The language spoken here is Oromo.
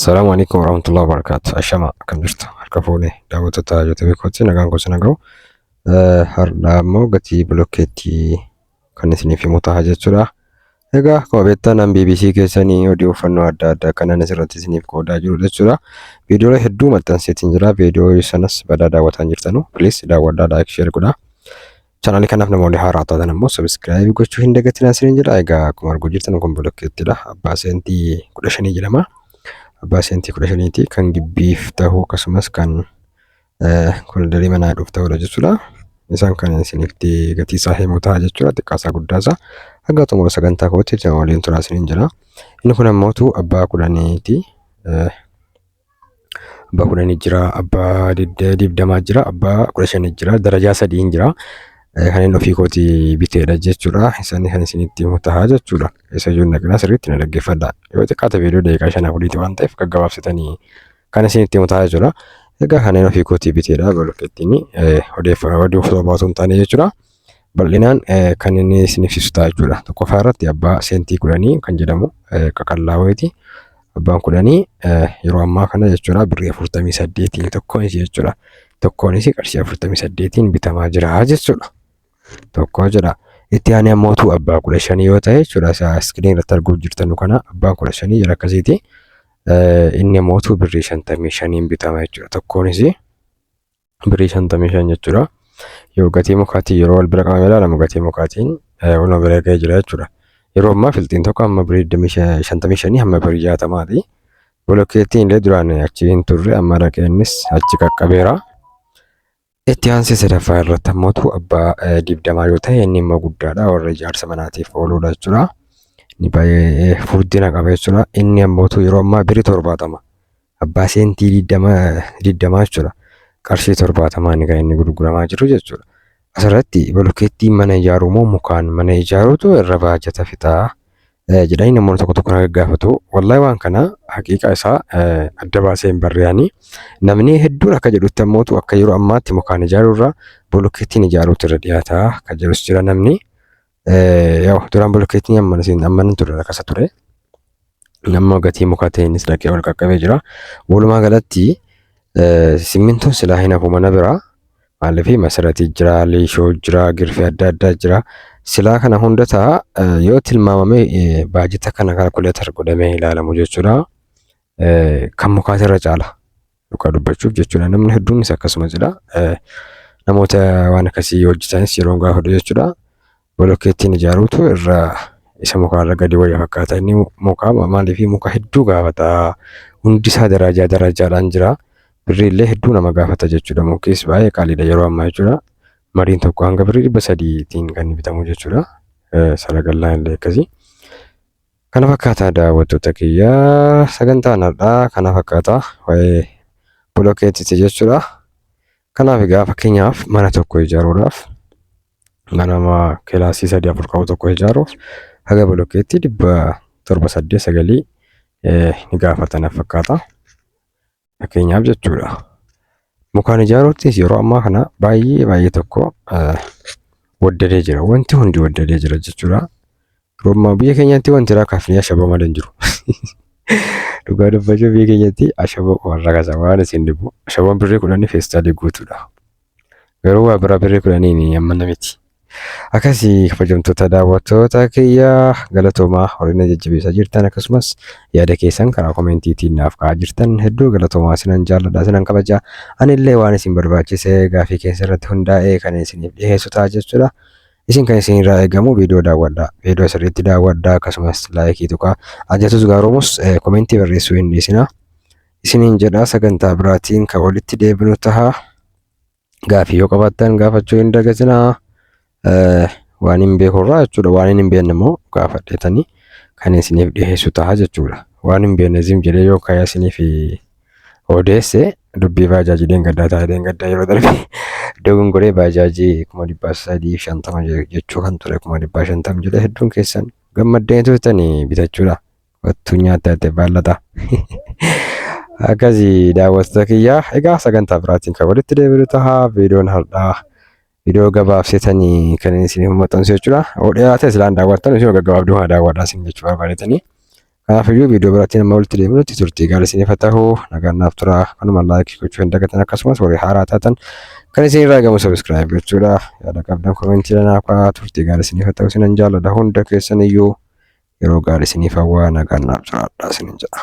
Salaamu alaikum warahmatullahi wabarakatuh. Ashama akkam jirtu harka fuune daawwattoota YouTube kootti nagaan koo isin ga'u. Har'a immoo gatii bilokkeettii kan isiniif himu ta'a jechuudha. Egaa akkuma beektan an BBC keessanii odeeffannoo adda addaa kanan asirratti isiniif qoodaa jiru jechuudha. Viidiyoolee hedduu maxxanseetiin jira. Viidiyoo sanas badaa daawwataan jirtanu. Please daawwadhaa like share godhaa. Chaanaalii kanaaf namoonni haaraa taatan immoo subscribe gochuu hin dagatinaa isiniin jedha. Egaa akkuma arguu jirtan kun bilokkeettiidha. Abbaa seentii 15 jedhama. Abbaa seentii 15ti kan gibbiif ta'u akkasumas kan kolidarii manaa dhuuf ta'udha jechuudha. Isaan kan isinitti gatii isaa himu ta'a jechuudha. Xiqqaasaa guddaasaa hanga xumura sagantaa kootti itti waliin turaa isiniin jedha. Inni kun ammootu abbaa 10ti. Abbaa 10 jira, abbaa 20 jira, abbaa 15 jira, darajaa sadiin jira. Kan inni ofii kooti biteedha jechuudha. Isaan kan isinitti himu ta'a jechuudha. Isa iyyuu naqinaa sirriitti na dhaggeeffadha. Yoo xiqqaate viidiyoo daqiiqaa 5 oliiti waan ta'eef gaggabaabsitanii kan isinitti himu ta'a jechuudha. Egaa kanneen ofii kootii biteedha bolokkeettiin odeeffannoo oduu sobaa osoo hin taane jechuudha. Bal'inaan kan inni isin ibsisu ta'a jechuudha. Tokkoffaa irratti abbaa seentii 10 kan jedhamu qaqallaa wayiiti. Abbaan 10 yeroo ammaa kana jechuudha birrii 48 tokkoon isii jechuudha. Tokkoon isii qarshii 48 bitamaa jira jechuudha. Tokko jedha. Itti aanee ammootu abbaa 15 yoo ta'e jechuudha. Isa iskiriin irratti arguuf jirtanu kana abbaan 15 jira akkasiiti. Inni ammootu birrii 55 bitama jechuudha. Tokkoon isii birrii 55 jechuudha. Yoo gatii mukaatiin yeroo wal bira qabamee ilaalamu gatii mukaatiin waluma bira ga'ee jira jechuudha. Yeroo ammaa filxiin tokko amma birrii 55 hamma birrii 60ti. Bolokkeettiin illee duraan achi hin turre amma dhaqee innis achi qaqqabeera. Itti aansee sadaffaa irratti ammootu abbaa 20 yoo ta'e inni immoo guddaadha warra ijaarsa manaatiif ooludha jechuudha. Inni baay'ee furdina qaba jechuudha. Inni ammootu yeroo ammaa birrii 70. Abbaa seentii 20 jechuudha. Qarshii 70n kan inni gurguramaa jiru jechuudha. Asirratti bolokkeettii mana ijaaruu moo mukaan mana ijaaruutu irra baajata fixaa jedhanii namoonni tokko tokko na gaggaafatu. Wallahi waan kana haqiiqaa isaa adda baasee hin barreeyani. Namni hedduun akka jedhutti ammootu akka yeroo ammaatti mukaan ijaaruu irra bolokkeettiin ijaaruutu irra dhiyaata kan jedhus jira namni. Yaw duraan bolokkeettiin amma isin amma hin turre rakkasa ture. Amma gatii mukaa ta'eenis dhaqee wal qaqqabee jira. Walumaa galatti simmintoon silaa hin hafu mana biraa. Maaliif masaratii jira, liishoo jira, girfii adda addaa jira. Silaa kana hunda ta'a yoo tilmaamame baajata kana kaalkuleetar godhamee ilaalamu jechuudha. Kan mukaatirra caala. Dhugaa dubbachuuf jechuudha. Namni hedduunis akkasuma jedha. Namoota waan akkasii hojjetanis yeroo gaafadhu jechuudha. Bolokkeettiin ijaaruutu irra isa mukaarra gadi wayya fakkaata. Inni mukaa maaliif muka hedduu gaafata. Hundi isaa darajaa darajaadhaan jira. Birrii illee hedduu nama gaafata jechuudha. Mukis baay'ee qaaliidha yeroo ammaa jechuudha. Mariin tokko hanga birrii 300tiin kan bitamu jechuudha. Saragallaan illee akkasii. Kana fakkaata daawwattoota kiyya sagantaan har'aa kana fakkaata waa'ee bolokkeetiiti jechuudha. Kanaaf egaa fakkeenyaaf mana tokko ijaaruudhaaf mana kilaasii sadii afur qabu tokko ijaaruuf haga bolokkeetti 700 8 9 ni gaafata na fakkaata. Fakkeenyaaf jechuudha. Mukaan ijaaruuttis yeroo ammaa kana baay'ee baay'ee tokko waddadee jira. Wanti hundi waddadee jira jechuudha. Yeroo ammaa biyya keenyatti wanti rakkaafni ashaboo malee hin jiru. Dhugaa dubbachuu biyya keenyatti ashaboo qofa rakasa waan isin dhibu. Ashaboon birrii 10 feestaalii guutuudha. Garuu waa biraa birrii 10n amma miti. Akkasii kabajamtoota daawwattoota kiyya galatoomaa warreen na jajjabeessaa jirtan akkasumas yaada keessan karaa komeentiitiin naaf kaa'aa jirtan hedduu galatoomaa isinan jaalladha isinan kabaja. Anillee waan isin barbaachise gaafii keessa irratti hundaa'ee kan isiniif dhiheessu ta'a jechuudha. Isin kan isin irraa eegamu viidiyoo daawwadha. Viidiyoo sirriitti daawwadha akkasumas laayikii tuqaa. Ajatus gaaroomus komentii barreessuu hin dhiisina. Isiniin jedha sagantaa biraatiin kan walitti deebinu taha. Gaafii yoo qabaattan gaafachuu hin dagatinaa. Waan hin beekurraa jechuudha. Waan hin beekne immoo gaafadheetanii kan isiniif dhiheessu taha jechuudha. Waan hin beekne zim jedhee yoo ka'ee isiniif odeesse dubbii baajaajii dheengaddaa ta'a dheengaddaa yeroo darbe dogongoree baajaajii 350,000 jechuu kan ture 500,000 jedhe hedduun keessan gammaddanii turtanii bitachuudha. Wattuu nyaatte ate baallata. Akkasii daawwattoota kiyyaa egaa sagantaa biraatiin kan walitti deebinu taha viidiyoon har'aa viidiyoo gabaabsitanii kan inni isiniif maxxansu jechuudha. Yoo dheeraa ta'e silaan daawwattan isin gaggabaabduu kana daawwadhaa isin jechuu barbaadetanii. Kanaafiyyuu viidiyoo biraatiin amma walitti deebinutti turtii gaarii isiniif haa ta'u, nagaan naaf tura. Kanuma like gochuu hin dagatan, akkasumas warri haaraa taatan kan isin irraa eegamu subscribe gochuudha. Yaada qabdan commentii naaf kaa'aa. Turtii gaarii isiniif haa ta'u, isinan jaalladha hunda keessan iyyuu. Yeroo gaarii isiniif hawwaa, nagaan naaf jiraadhaa isinin jedha.